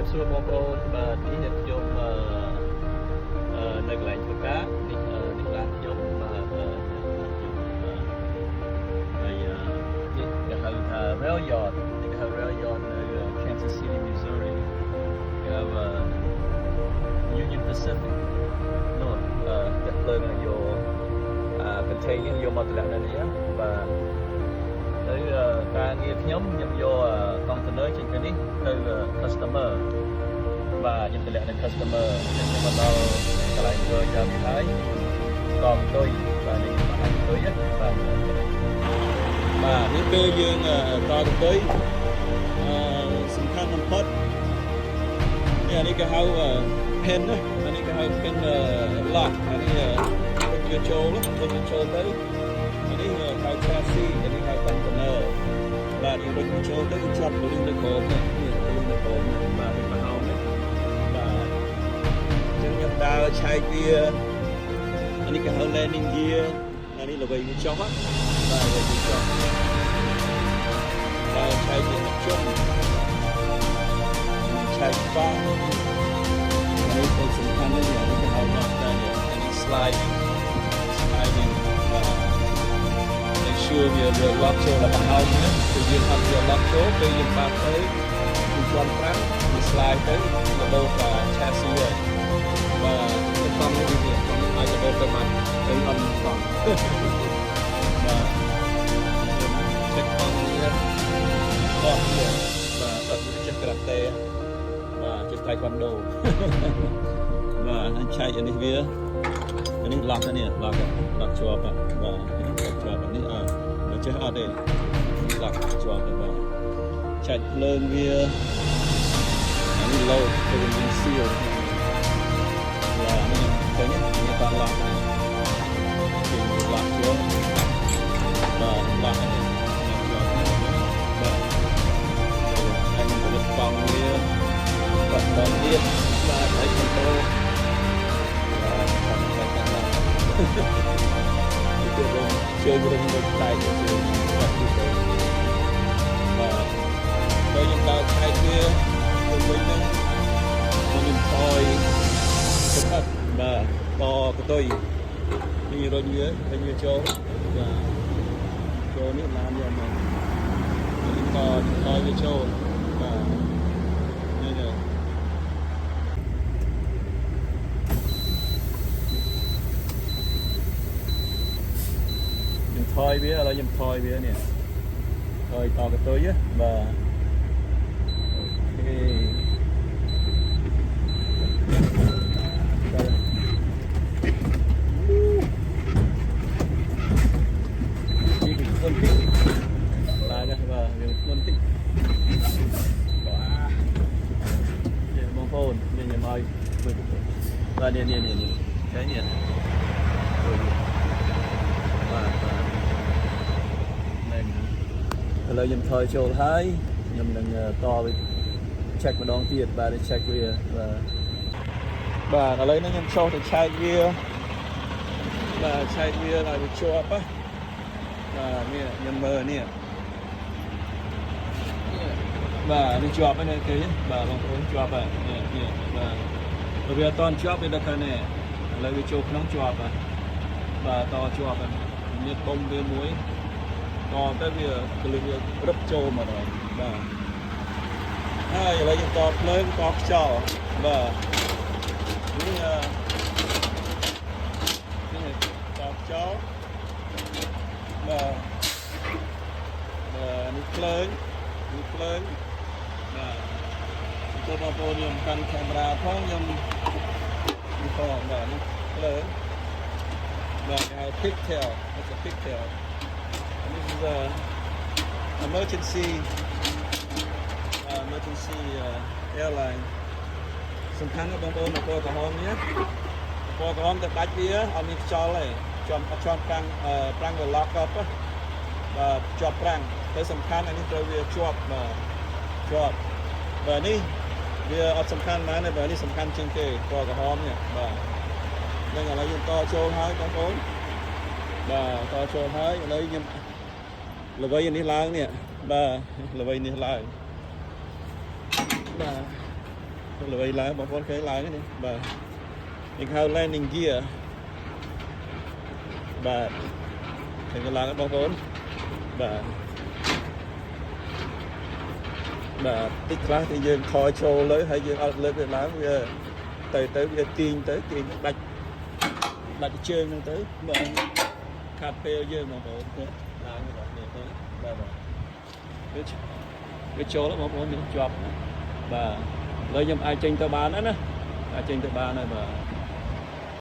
រាបសួរបងប្អូនបាទនេះអ្នកខ្ញុំអឺអឺនៅកន្លែងធ្វើការនេះអឺនេះឡានខ្ញុំបាទអឺឡានខ្ញុំបាទហើយអឺនេះគេហៅថា Rail Yard នេះគេហៅ Rail Yard នៅ Kansas City, Missouri. គេហៅ Union Pacific នោះអឺផ្ទះភ្លើងយកអា container យកមកទម្លាក់នៅនេះបាទទៅការងារខ្ញុំខ្ញុំយក container ចេញពីនេះទៅ customer បាទខ្ញុំទម្លាក់នៅ customer ខ្ញុំមកដល់កន្លែងធ្វើយ៉ាងនេះហើយតកតុយបាទនេះខ្ញុំបានតុយបាទបាទនេះពេលយើងតកតុយអឺសំខាន់បំផុតនេះអានេះគេហៅ pin ណាអានេះគេហៅ pin lock អានេះរុញវាចូលរុញវាចូលទៅអានេះហៅ chassis អានេះហៅ container បាទយើងរុញវាចូលទៅជាប់ពលិសនៅក្រោមនេះនេះពលិសនៅក្រោមបាទនេះប្រហោងនេះបាទអញ្ចឹងខ្ញុំដើរឆែកវាអានេះគេហៅ landing gear អានេះល្បីវាចុះបាទល្បីវាចុះដើរឆែកវាមកជុំឆែកបាក់អានេះទៅសំខាន់នេះអានេះគេហៅ lock ដែរនេះអានេះ sliding sliding បាទ make sure វាវា lock ចូលដល់ប្រហោងនេះគឺយើងអត់វា lock ចូលពេលយើងបើកទៅគឺជាន់ប្រាំងវា slide ទៅរបូតដល់ chassis ហើយបាទគឺកង់នេះវាកង់នេះអាចរបូតទៅបានទៅអត់មានកង់បាទខ្ញុំ check កង់នេះបោះវាបាទអត់ចេះការ៉ាតេបាទចេះតៃក្វាន់ដូបាទហើយឆែកអានេះវាអានេះ lock នេះ lock lock ជាប់បាទនេះ lock ជាប់នេះអើបើចេះអត់ទេ lock ជាប់ទេបាទឆែកភ្លើងវាអានេះ load ទៅមាន seal បាទនេះឃើញទេនេះត lock នេះគេ lock ជាប់បាទ lock នេះជាប់នេះបាទហើយខ្ញុំទៅកង់វាបាត់ដល់ទៀតបាទហើយ control បាទតាមតែតាមគឺរងជើងរងដូចតែជើងបាត់ទីទៅបាទដល់ខ្ញុំដើរឆែកវាទៅវិញហ្នឹងខ្ញុំថយទឹកអត់បាទតកតុយនេះរុញវារុញវាចូលបាទចូលនេះឡានយកមកនេះតថយវាចូលបាទនេះនេះ ខ្ញុំថយវាឥឡូវខ្ញុំថយវានេះថយតកតុយបាទ OK បាទនេះគឺធ្ងន់តិចឡើងណាបាទវាធ្ងន់តិចបាទនេះបងប្អូននេះខ្ញុំឲ្យមើលបាទនេះនេះនេះនេះឃើញនេះបាទបាទហ្នឹងឥឡូវខ្ញុំថយចូលហើយខ្ញុំនឹងតវា check ម្ដងទៀតបាទ check វាបាទបាទឥឡូវនេះខ្ញុំចូលទៅឆែកវាបាទឆែកវាឲ្យវាជាប់ណាបាទនេះខ្ញុំមើលនេះបាទនេះជាប់ហើយគេបាទបងប្អូនជាប់ហើយនេះនេះបាទបើវាអត់តជាប់វាដល់ខាងនេះឥឡូវវាចូលក្នុងជាប់ហើយបាទតជាប់ហើយមានដុំវាមួយតទៅវាកលឹះវារឹបចូលមកដល់បាទហើយឥឡូវយើងតភ្លើងតខ្យល់បាទនេះអឺនេះតខ្យល់បាទបាទនេះភ្លើងនេះភ្លើងបាទចូលបងប្អូនខ្ញុំកាន់កាមេរ៉ាផងខ្ញុំនេះផងបាទនេះភ្លើងបាទគេហៅ pigtail. It's a pigtail, and this is a emergency airline. សំខាន់ណាស់បងប្អូនពណ៌ក្រហមនេះពណ៌ក្រហមទៅដាច់វាអត់មានខ្យល់ទេជាប់អត់ជាប់ប្រាំងប្រាំងវា lock up បាទជាប់ប្រាំងទៅសំខាន់អានេះត្រូវវាជាប់បាទជាប់បាទនេះវាអត់សំខាន់ណាស់ទេបាទនេះសំខាន់ជាងគេពណ៌ក្រហមនេះបាទនឹងឥឡូវយើងតចូលហើយបងប្អូនបាទតចូលហើយឥឡូវខ្ញុំល្បីនេះឡើងនេះបាទល្បីនេះឡើងបាទ ល្បីឡើងបងប្អូនឃើញឡើងនេះបាទនេះហៅ landing gear បាទឃើញឡើងបងប្អូនបាទបាទតិចខ្លះទីយើងខចូលលើហើយយើងអត់លើកវាឡើងវាទៅទៅវាទាញទៅទាញដាច់ដាច់ជើងហ្នឹងទៅបាទខាត់ពេលយើងបងប្អូនឃើញឡើងរបស់នេះទៅបាទបាទវាវាចូលបងប្អូននេះជាប់បាទឥឡូវខ្ញុំអាចចេញទៅបានហើយណាអាចចេញទៅបានហើយបាទ។